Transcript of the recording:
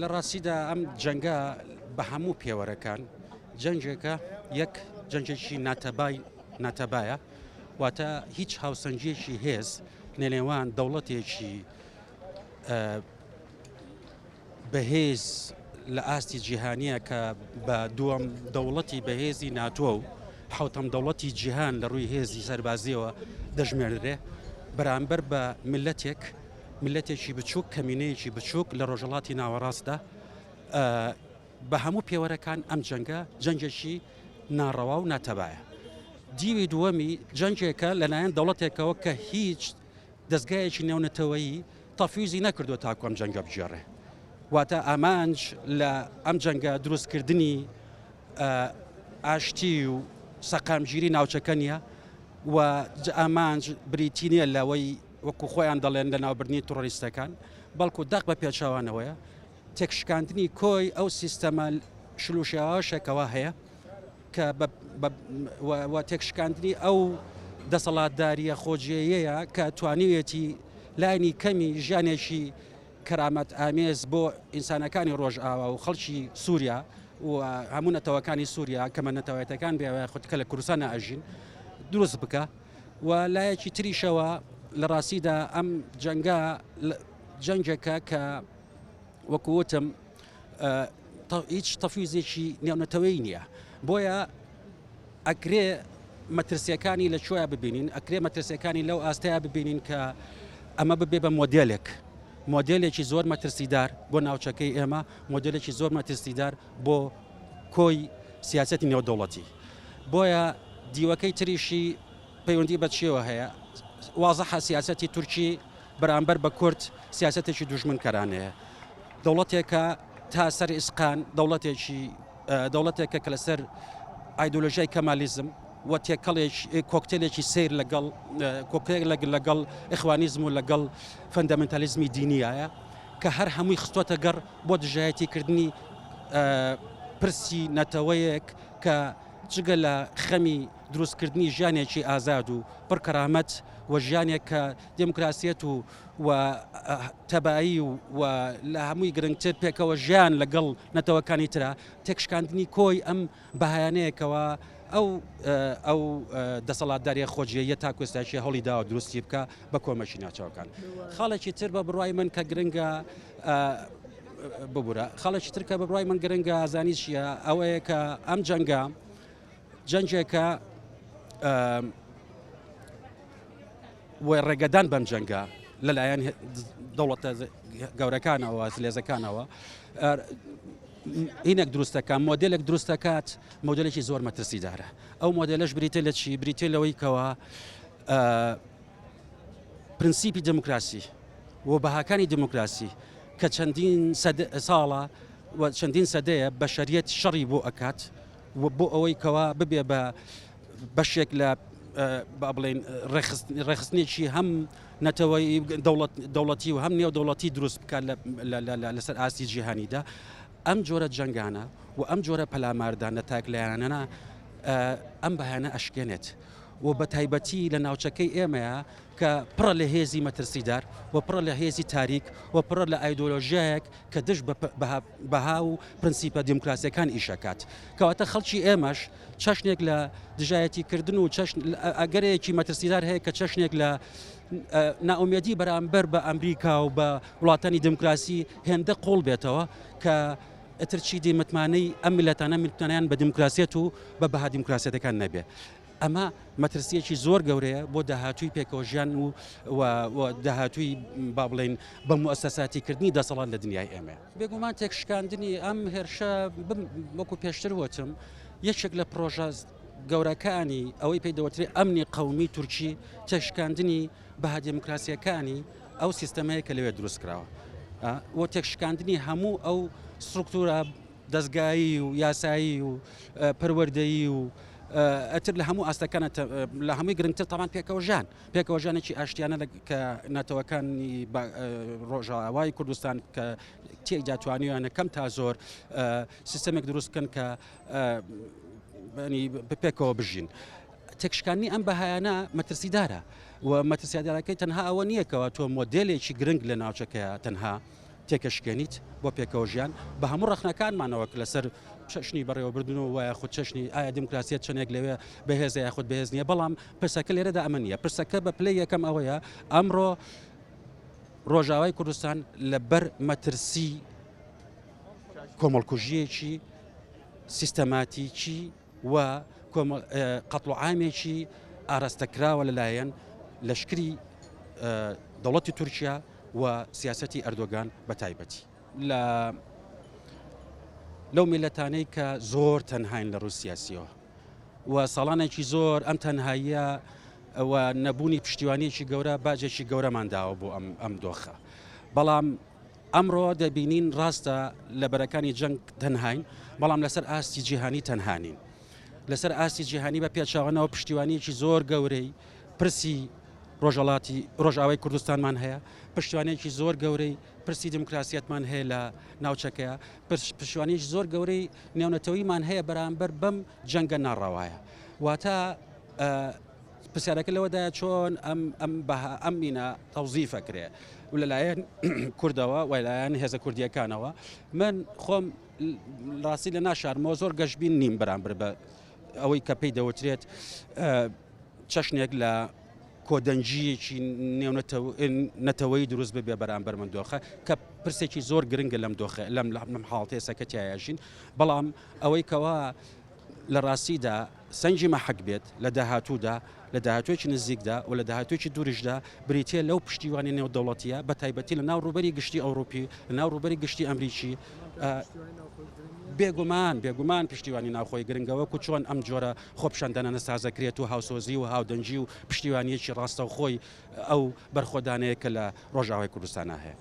لە ڕاستیدا ئەم جەنگە بە هەموو پێوەرەکان جەنگێکە یەک جەنگێکی ناتەبای ناتەبایە واتە هیچ هاوسەنگیەکی هێز لەنێوان دەوڵەتێکی بەهێز لە ئاستی جیهانیە کە بە دووەم دەوڵەتی بەهێزی ناتۆ و حوتەم دەوڵەتی جیهان لە ڕووی هێزی سەربازیەوە دەژمێنرێ بەرامبەر بە میلەتێک میللەتێکی بچووک، کەمینەیەکی بچووک لە ڕۆژهەڵاتی ناوەڕاستدا، بە هەموو پێوەرەکان ئەم جەنگە جەنگێکی ناڕەوا و ناتەبایە. دیوی دووەمی جەنگێکە لەلایەن دەوڵەتێکەوە کە هیچ دەزگایەکی نێونەتەوەیی تەفویزی نەکردووە تاکو ئەم جەنگە بگێڕێ. واتە ئامانج لە ئەم جەنگە دروستکردنی ئاشتی و سەقامگیری ناوچەکە نییە و ئامانج بریتی نییە لەوەی وەکو خۆیان دەڵێن لەناوبردنی تڕۆریستەکان، بەڵکو دەق بە پێچەوانەوەیە، تێکشکاندنی کۆی ئەو سیستەمە شلوشێواوەشە کەوا هەیە کە و تێکشکاندنی ئەو دەسەڵاتدارییە خۆجێیەیە کە توانیویەتی لانی کەمی ژیانێکی کەرامەت ئامێز بۆ ئینسانەکانی ڕۆژئاوا و خەڵکی سووریا و هەموو نەتەوەکانی سووریا کەمە نەتەوایەتەکان بێ خود کە لە کوردستانە ئەژین دروست بکە. و لایەکی تریشەوە لە ڕاستیدا ئەم جەنگە جەنگێکە کە وەکو وتم هیچ تەفیزێکی نێونەتەوەی نییە بۆیە ئەکرێ مەترسیەکانی لە کوێ ببینین ئەکرێ مەترسیەکانی لەو ئاستەیە ببینین کە ئەمە ببێ بە مۆدێلێک مۆدێلێکی زۆر مەترسیدار بۆ ناوچەکەی ئێمە مۆدێلێکی زۆر مەترسیدار بۆ کۆی سیاسەتی نێودەوڵەتی. بۆیە دیوەکەی تریشی پەیوەندی بە چیەوە هەیە؟ وازحە سیاسەتی تورکی بەرامبەر بە کورد سیاسەتێکی دوژمنکەرانەیە. دەوڵەتێکە تا سەر ئیسقان دەوڵەتێکی دەوڵەتێکە کە لەسەر ئایدۆلۆژیای کەمالیزم و تێکەڵێک کۆکتێلێکی سیر لەگەڵ کۆکتێل لەگەڵ ئیخوانیزم و لەگەڵ فەندەمنتالیزمی دینیایە کە هەر هەمووی خستۆتە گەڕ بۆ دژایەتیکردنی پرسی نەتەوەیەک کە جگە لە خەمی دروستکردنی ژیانێکی ئازاد و پڕ کەرامەت و ژیانێک کە دێموکراسیەت و و تەبایی و لە هەمووی گرنگتر پێکەوە ژیان لەگەڵ نەتەوەکانی ترە، تێکشکاندنی کۆی ئەم بەهایانەیە کەوا ئەو ئەو دەسەڵاتداریە خۆجێیە تاکو ئێستاکێ هەوڵی داوە دروستی بکا بە کۆمەکی ناچاوەکان. خاڵێکی تر بە بڕوای من کە گرنگە ببورە خاڵێکی تر کە بە بڕوای من گرنگە ئازانی چییە ئەوەیە کە ئەم جەنگە جەنگێکە و ڕێگەدان بەم جەنگە لەلایەن دەوڵەتە گەورەکانەوە زلێزەکانەوە هینێک دروست دەکات مۆدلێک دروست دەکات مۆدلێکی زۆر مەترسیدارە ئەو مۆدلەش بریتە لە چی بریتە لەوەی کەەوە پرنسیپی دموکراسی و بەهاکانی دموکراسی کە چەندین ساڵە و چەندین سەدەیە بەشەریەت شەڕی بۆ ئەکات و بۆ ئەوەی کەوا ببێ بە بەشێک لە با بڵێین ڕێکخستنێکی هەم نەتەوەی دەوڵەتی و هەم نێودەوڵەتی دروست بکات لەسەر ئاستی جیهانیدا ئەم جۆرە جەنگانە و ئەم جۆرە پەلاماردانە تاکلایەنانە ئەم بەهانە ئەشکێنێت و بە تایبەتی لە ناوچەکەی ئێمەیە کە پڕە لە هێزی مەترسیدار و پڕە لە هێزی تاریک و پڕە لە ئایدۆلۆژیایەک کە دژ بە بەها و پرنسیپە دیموکراسیەکان ئیشەکات کەواتە خەڵکی ئێمەش چەشنێک لە دژایەتی کردن و چەشن ئەگەرێکی مەترسیدار هەیە کە چەشنێک لە نائومێدی بەرامبەر بە ئەمریکا و بە وڵاتانی دیموکراسی هێندە قوڵ بێتەوە کە ئیتر چیدی متمانەی ئەم میللەتانە متمانەیان بە دیموکراسیەت و بە بەها دیموکراسیەتەکان نەبێ. ئەمە مەترسیەکی زۆر گەورەیە بۆ داهاتووی پێکەوەژیان و و داهاتووی با بڵێین بە موئەسەساتی کردنی دەسەڵات لە دنیای ئێمە. بێگومان تێکشکاندنی ئەم هێرشە وەکو پێشتر وتم یەکێک لە پرۆژە گەورەکانی ئەوەی پێی دەوترێ ئەمنی قەومی تورکی تێکشکاندنی بەها دێموکراسیەکانی ئەو سیستەمەیە کە لەوێ دروست کراوە و تێکشکاندنی هەموو ئەو سترکتورە دەزگایی و یاسایی و پەروەردەیی و ئەتر لە هەموو ئاستەکانە لە هەمووی گرنگتر تاوان پێکەوە ژیان پێکەوە ژیانێکی ئاشتیانە کە نەتەوەکانی ڕۆژاوای کوردستان کە تێیدا توانیویانە کەم تا زۆر سیستەمێک دروست بکەن کە پێکەوە بژین. تێکشکاندنی ئەم بەهایانە مەترسیدارە و مەترسیدارەکەی تەنها ئەوە نییە کەەوە تۆ مۆدلێکی گرنگ لە ناوچەکەیە تەنها. تێکەشکێنیت بۆ پێکەوە ژیان بە هەموو ڕەخنەکانمانەوە کە لەسەر چەشنی بەڕێوەبردن و وایە خود چەشنی ئایا دیموکراسیەت چەندێک لەوێ بەهێزە یاخود بەهێز نییە، بەڵام پرسەکە لێرەدا ئەمە نییە، پرسەکە بە پلەی یەکەم ئەوەیە ئەمڕۆ ڕۆژاوای کوردستان لەبەر مەترسی کۆمەڵکوژییەکی سیستەماتیکی و قەتڵوعامێکی ئاراستەکراوە لەلایەن لەشکری دەوڵەتی تورکیا و سیاسەتی ئەردۆگان بە تایبەتی. لە لەو میلەتانەی کە زۆر تەنهاین لە ڕووی سیاسیەوە و ساڵانێکی زۆر ئەم تەنهاییە و نەبوونی پشتیوانیەکی گەورە باجێکی گەورەمان داوە بۆ ئەم ئەم دۆخە بەڵام ئەمڕۆ دەبینین ڕاستە لە بەرەکانی جەنگ تەنهاین بەڵام لەسەر ئاستی جیهانی تەنهانین لەسەر ئاستی جیهانی بە پێچوانەوە پشتیوانیەکی زۆر گەورەی پرسی ڕۆژەڵاتی ڕۆژاوای کوردستانمان هەیە پشتیوانێکی زۆر گەورەی پرسی دیموکراسیەتمان هەیە لە ناوچەکەیە، پشتیوانیی زۆر گەورەی نێونەتەوەیمان هەیە بەرامبەر بەم جەنگە ناڕەوایە. واتە پرسیارەکە لەوەدایە چۆن ئەم ئەم بەها ئەم مینە تەوزیف ئەکرێ و لەلایەن کوردەوە و لەلایەن هێزە کوردییەکانەوە. من خۆم ڕاستی لە ناشارمەوە زۆر گەشبین نیم بەرامبەر بە ئەوەی کە پێی دەوترێت چەشنێک لە کۆدەنگییەکی نێونەتەوەیی دروست ببێ بەرامبەر من دۆخە کە پرسێکی زۆر گرنگە لەم دۆخە لەم لەم حاڵەتەی ئێستا کە تیایا ژین بەڵام ئەوەی کەوا لە ڕاستیدا سەنگی مەحەک بێت لە داهاتوودا لە داهاتوویەکی نزیکدا و لە داهاتوویەکی دووریشدا بریتییە لەو پشتیوانی نێودەوڵەتییە بە تایبەتی لە ناو ڕووبەری گشتی ئەوروپی لە ناو ڕووبەری گشتی ئەمریکی بێگومان بێگومان پشتیوانی ناوخۆی گرنگە وەکو چۆن ئەم جۆرە خۆپیشاندانانە سازەکرێت و هاوسۆزی و هاودەنگی و پشتیوانییەکی ڕاستەوخۆی ئەو بەرخۆدانەیە کە لە ڕۆژئاوای کوردستانا هەیە.